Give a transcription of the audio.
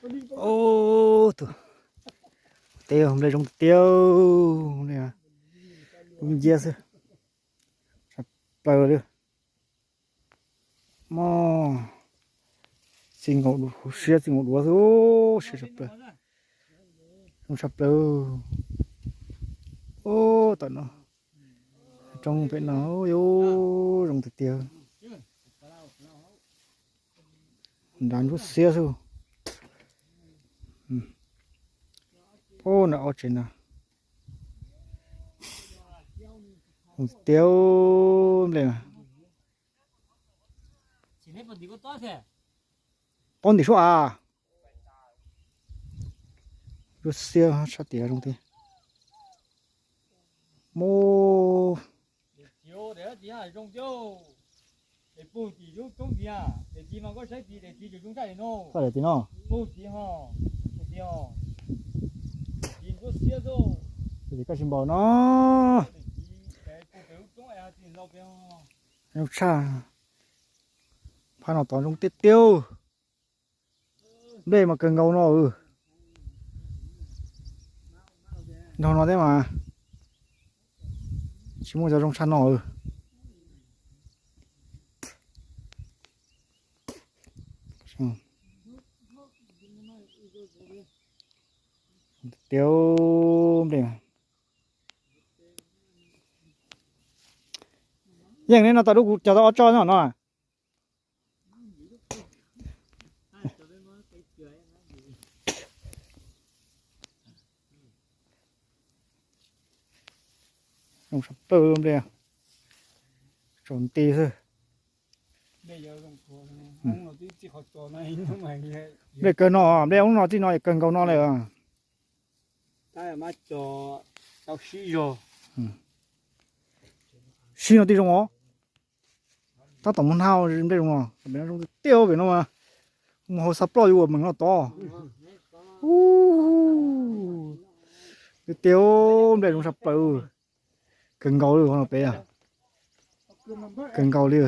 Ub, tus teb nplej zoo tiag tiag, lub nciab xwb, tshaj plaws li. Mog, txij nkaus siab txij nkaus duav xwb, siab tshaj plaws, zoo tshaj plaws. Ub, tom no, roob pem no, ub, zoo tiag tiag. Nrad ntsuab xiab xwb. Ub, nrad ob tsev na. Zoo tiag nplej na. Pob ntim suab av. Ntsuab xiab sab tias zoo tiag. Mus. Sab tim no. Tus tim kaj siab npaum no. Zoo tshaj. Phab no tod zoo tiag tiag. Nplej mas kawg nkaus no. Nrog no thiab mas tsis muaj cov zoo tshaj no. Tiag, nplej. Yeej li no tas lub kuv cog tau ob tsob no no. Zoo sab plaws nplej, tsaus nti xwb. Nplej kawg no, nplej ub no txij no kawg nkaus no lawm. Sib no tij zoo os. Tab tom mus hnav nplej zoo no, zoo tiag pem no mas. Mus hauv xav ploj yuav ua meem no tod. Tiag tiag, nplej zoo sab plaws. Kawg nkaus li no pem. Kawg nkaus li.